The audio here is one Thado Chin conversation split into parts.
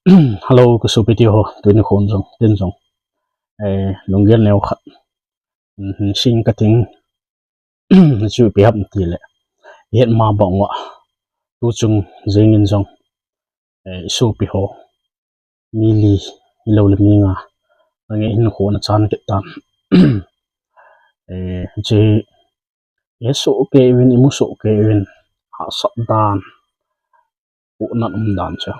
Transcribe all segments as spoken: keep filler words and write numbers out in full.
Hello, ka sopi teho, tuni khon jong, tin jong. Eh, lunggel neo khat. Mhm, sing kating. Chu ipi ham tile. Ihet ma bang uva. Tuchung jingin jong. Eh, i sopi ho. Mi li, hilou le mi nga. Ange hinkho ana chan kit tan. Eh, che, ihet soh kei uvin, imu soh kei uvin. Hahsat dan. Pohnat um dan chu.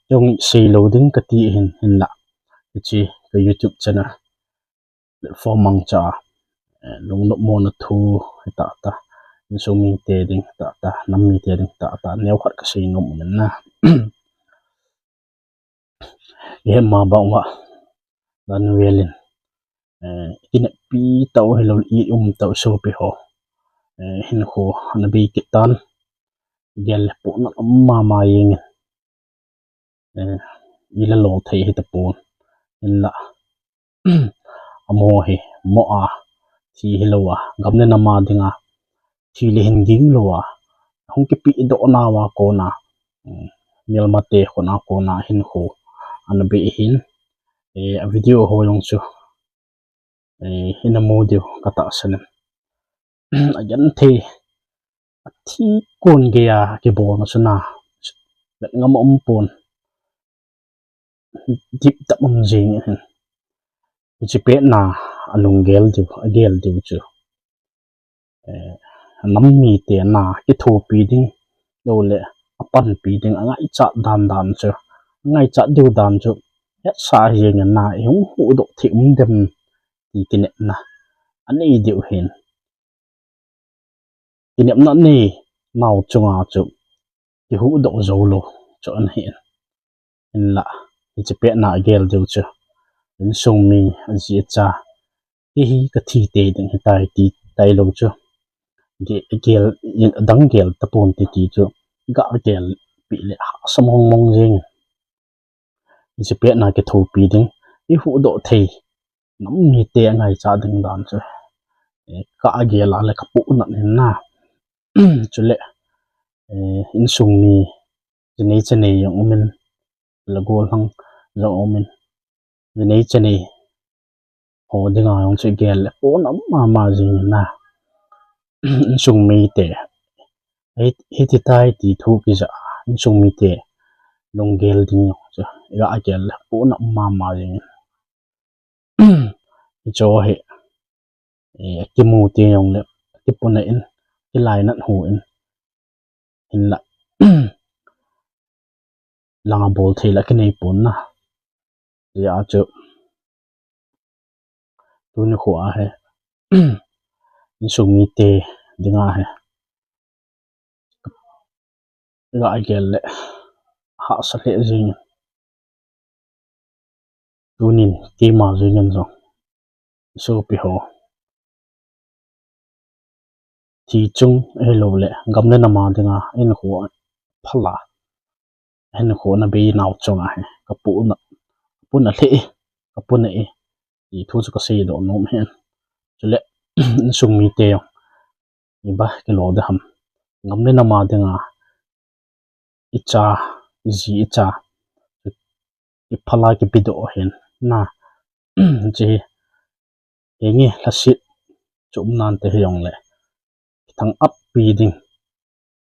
Jong sei lou ding kati hin, hinlah. Hiche ka YouTube channel. Platform mangcha. Eh, lungnopmona thu, hitah tah. Insung mite ding, hitah tah. Nam mite ding, hitah tah. Neo khat ka sei nom umin na. Ihet ma bang uva. Dan velin. Eh, i kineppi tau hilou, i um tau sopi ho. Eh, hinkho, ana bei kit tan. Gel le pohnat um mama jengin. Eh, i la lo thei hi tapon. Hinlah. Amo hi, mo a, thi hilou a, gam le nam a dinga, thi le hin ging lou a, hung kipe doh nauva kona, um, melmate khut a kona hinkho, ana bei hin, eh, a video ho jong chu, eh, ina mu diu ka tahsan in. Agenthei, athi kon geiya kibolna chu na, vet ngam um pon. Dip tah um jing hin. Hiche petna alunggel diu, agel diu chu. Eh, nam mite na kithopi ding, lou le apanpi ding, angaichat dan dan chu. Angaichat diu dan chu. Hetsa jengin na, i hung huhdoh thei um dem ti kinepna. Anei diu hin. Kinepna nei nau chunga chu kihuhdoh jou lou chu ana hin. Hinlah, hiche petna agel diu chu. Insung mi aji acha. Kei hi ka thi tei ding hitai ti tailou chu. Ge-, gel, adang gel tapon ti ti chu. Ga gelpi le hahsa mong mong jeng. Hiche petna kithopi ding. I huhdoh thei. Nam mite angaichat ding dan chu. Eh, ka agel a le ka pohnat hin na. Chule, eh, insung mi, jinei chanei jong umin, le gollhang jong umin, jinei chanei ho dinga jong chu gel le pohnat um mama jing na. Insung mite, hi, hiti tai ti thu kija, insung mite, lunggel ding jong chu, ga gel le pohnat um mama jing. Hicho hi, eh, kimu ti jong le, kipuna in, kilainat hu in, hinlah, langa bol thei la kinei pon na. Hijeh a chu, tuni kho a hi, insung mite dinga hi, ga gel le, hahsa lheh jing. Tunin keima jengin jong, sopi ho, thi chung hilou le gam le nam a dinga hinkho phala, hinkho ana bei nau chunga hi ka pohnat, pohnat lheh e, ka pohnat e, ti thu chu ka seidoh nom hin. Chule, insung mite jong, iba kilo de ham. Gam le nam a dinga, icha, iji icha, iphala kipedoh hin na. Hiche hi, henge lhaset chu um nante hijongle, kithang-atpi ding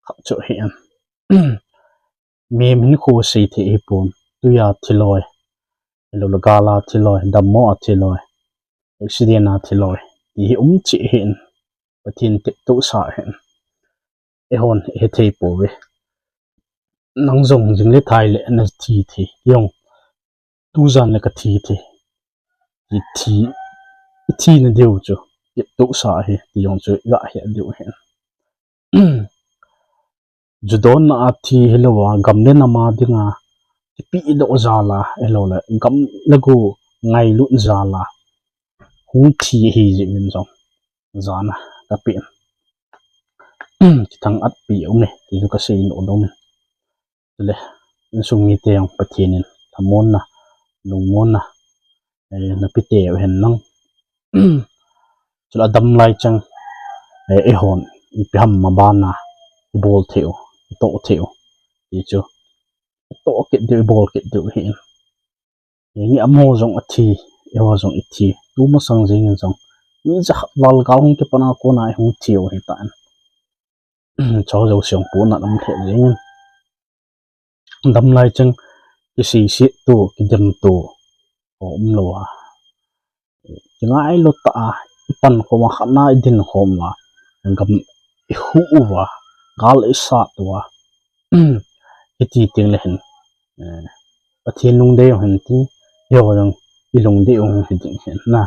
khat chu ahi. Mihem hinkho sei thei hipon, tui a thi loi, hilou le gal a thi loi, dammo a thi loi, accident a thi loi, ti hi um cheh ahin, Pathen teptohsa ahin. Eihon ihethei pouve. Nang jong jing le thai le nathi thei, kei jong tujan le kathi thei. Ithi, ithina diu chu teptohsa ahi, ti jong chu iga het diu ahin. Judonna a thi hilouva, gam le nam a dinga kipehdoh jal a, ahiloule gam le go ngailut jal a hung thi ahi jeh uvin jong jana kapeh in, kithang-atpi aume ti chu kasei nom in. Chule, insung mite jong Pathen in lhamonna, lungmonna, eh, napeh teu hen lang. Chule adam lai chang, eh, eihon ipi ham mabana ibol thei u, itoh thei u ti chu itoh kit diu, ibol kit diu ahin. Hinge amaho jong athi, eiho jong ithi. Tumasang jengin jong mi jakhat val gal hung kipan a kona ihung thiu ahitan. Cho jouse jong puna lam lheh jengin. Damlai cheng kiseiset to, kidem to, ho umlou a, kingailutah a ipan khom a, khatna idin khom uva, gam ihuh uva, gal isat uva, hiti tengle hin, eh, Pathen lungdei u hin tin, eiho jong ilungdei u hi ding hin na,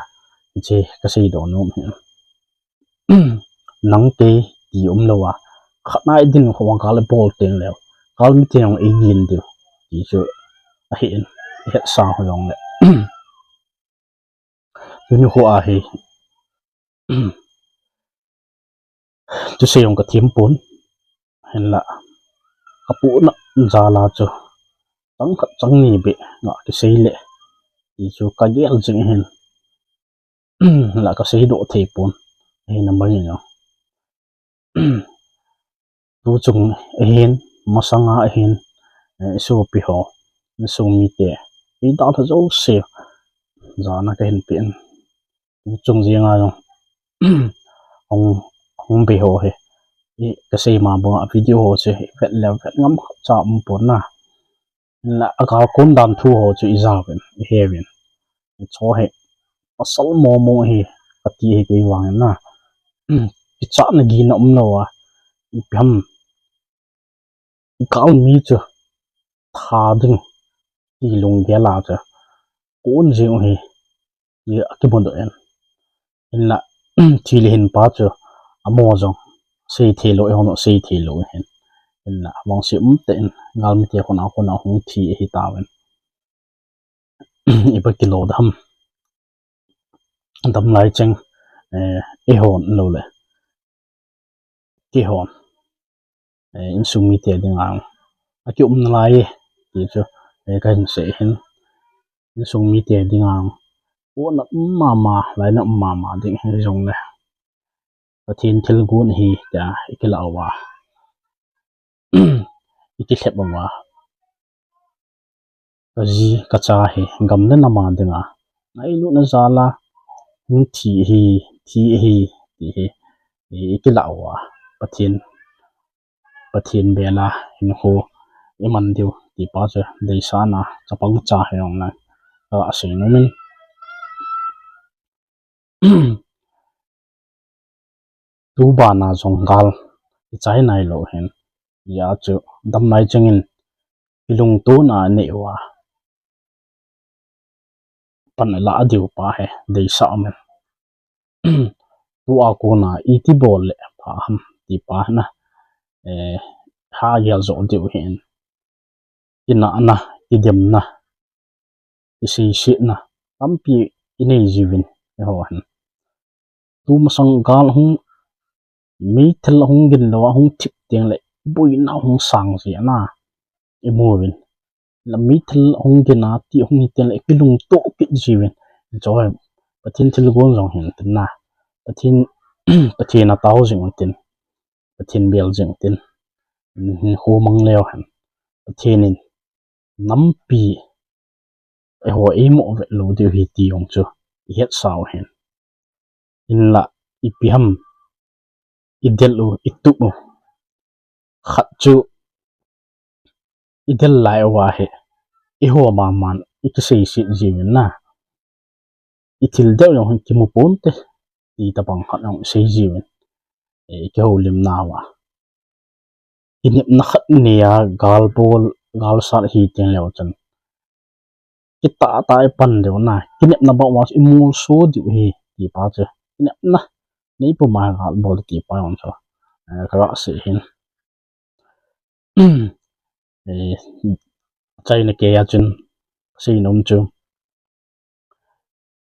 hiche kaseidoh nom hin. Nang kei ti umlou a, khatna idin khom a gal ibol tengleu, galmite jong eigin diu ti chu ahin, ihetsah jongle. Tuni kho ahi, thusei jong kathem pon, hinla kapohnat jal a chu chang khat chang ni beh nga kisei le ti chu kagel jing hin, la kaseidoh thei pon, ahina bangin jong tuchung ahin, masanga ahin, eh, isopi ho, insung mite, eidalha jouse jana kahin pen. Tuchung jenga jong hung, hung bei ho hi, i kasei ma banga video ho chu ivet le vet ngam khatcha umpon na. Hinla agalkon dan thu ho chu ijauvin, iheuvin. Hicho hi pasal momo hi kati hi kei vangin na, kichatna gihna umlou a, ipi ham, galmi chu tha ding ti lunggel a chu kon jing u hi, ti akimudoh in. Hinla thi le hin pa chu amaho jong seithei lou, eiho jong seithei lou hin. Hinla vangse umtah in galmite khona khona hung thi ahitauvin. Ipi kilou dam, damlai cheng, eh, eihon lou le keihon, eh, insung mite dinga akium nalai e ti chu, eh, kahin sei hin. Insung mite dinga pohnat um mama, lainat um mama ding hijongle, Pathen thilgon ahi tia ikilah uva, ikilhep uva, kaji kacha hi gam le nam a dinga ngailutna jal a hung thi ahi, thi ahi ti hi ikilah uva, Pathen, Pathen bel a hinkho iman diu ti pa chu deisahna chapang cha hijongle, ah, asei nomin. Tu bana jong gal ichai nailou hin, hijeh chun damlai chengin kilungtona anei uva, pan alah diu pa hi deisah umin. Tua kona iti bol le pha ham ti pa na, eh, ha gel jo diu hin, kinahna, kidemna, kiseisetna tampi inei jiuvin, eiho hin. Tumasang gal hung, meithal hung gin lou a hung thip tengle boina hung sang ji ana imu uvin. La meithal hung gin a ti hung hi tengle kilungto kit jiuvin. Hicho hi Pathen thilgon jong hin tin na, Pathen, Pathen a tao jing utin, Pathen bel jing utin, hinkho mang leu hen, Pathen in nampi eiho eimo vet lou diu ahi ti jong chu ihetsau hen. Hinla ipi ham idel u, itup u, khat chu idel lai uva hi eiho maman ikiseiset jiuvin na, ithil del jong kimu ponte ti tabang khat jong isei jiuvin, eh, ikihoulimna uva. Kinepna khat nei a gal bol, gal sat ahi tengleu chun, kitah tah a ipan diu na, kinepna bang uva imolso diu ahi ti pa chu, kinepna nei puma gal bol ti pa jong chu, eh, kaga sei hin. Eh, achaina keiya chun sei nom chu,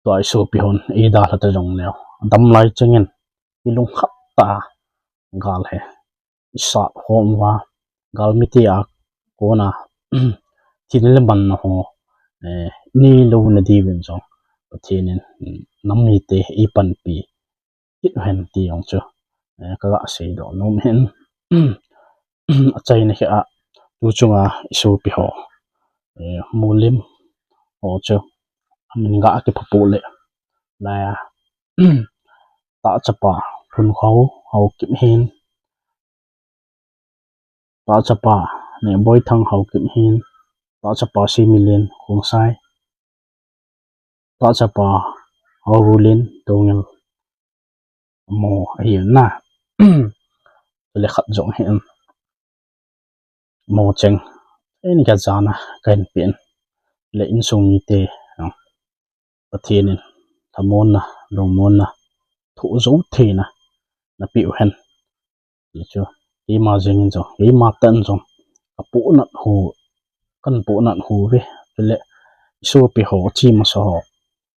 tua isopi hon eidalha ta jongleu, damlai chengin ilungkhat tah a gal hi isat khom uva, galmite a kona thina le manna ho, eh, inei louna diuvin jong Pathen in nam mite eipanpi kit uhen ti jong chu, eh, kaga seidoh nom hin. Achaina keiya Tu chunga isopi ho, eh, Mulim ho chu amin ga kiphah pu le, laiya, tahchapa Phunkhao Haokip hin, tahchapa Nehboithang Haokip hin, tahchapa Similen Khongsai, tahchapa Haohulen Doungel, amaho ahi na. Chule khat jong hin, amaho cheng, eini kajana kahin pen le insung mite, Pathen in thamonna, lungmonna, thoh jou theina napeh u hen. Ti chu, keima jeng in jong, keima tah in jong, kapohnat u, kahin pohnat u ve. Chule isopi ho, chi masa ho,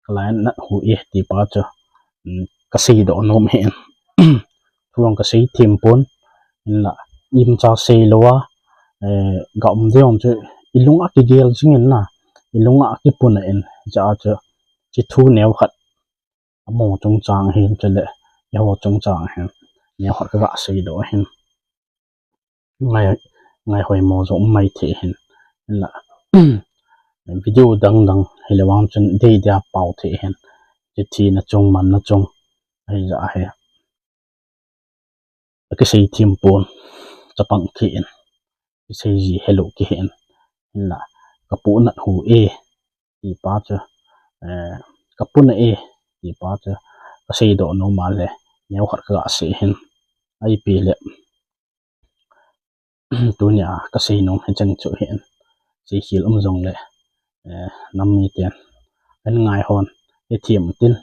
kalai nat u e, ti pa chu, um, kaseidoh nom hin. Thu jong kasei them pon, hinla, imacha seilou a, eh, ga um ding jong chu, ilung a kigel jing in na, ilung a kipuna in, hijeh a chu, hiche thu neo khat, amaho chungchang hin, chule, eiho chungchang hin, neo khat kaga seidoh hin. Ngai, ngai hoimo jong um mai thei hin. Hinla, video dang dang hile vang chun dei dia pao thei hin. Hiche thina chung, manna chung, ahijeh a hi, akisei them pon, chapang kit in, kisei ji helou kit in. Hinla, kapohnat u e, ti pa chu, eh, kapuna e, ti pa chu, kaseidoh nom a le, neo khat kaga sei hin. Ipi le, tunia kasei nom hi cheng chu hin, seikhel um jongle, eh, nam miten, ahin ngai hon, hethem tin,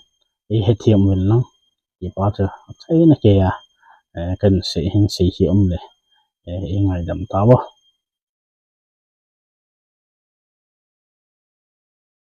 eihethem uvin lang, ti pa chu, achaina keiya, eh, kahin sei hin, seikhel um le, eh, eingaidam tauvo.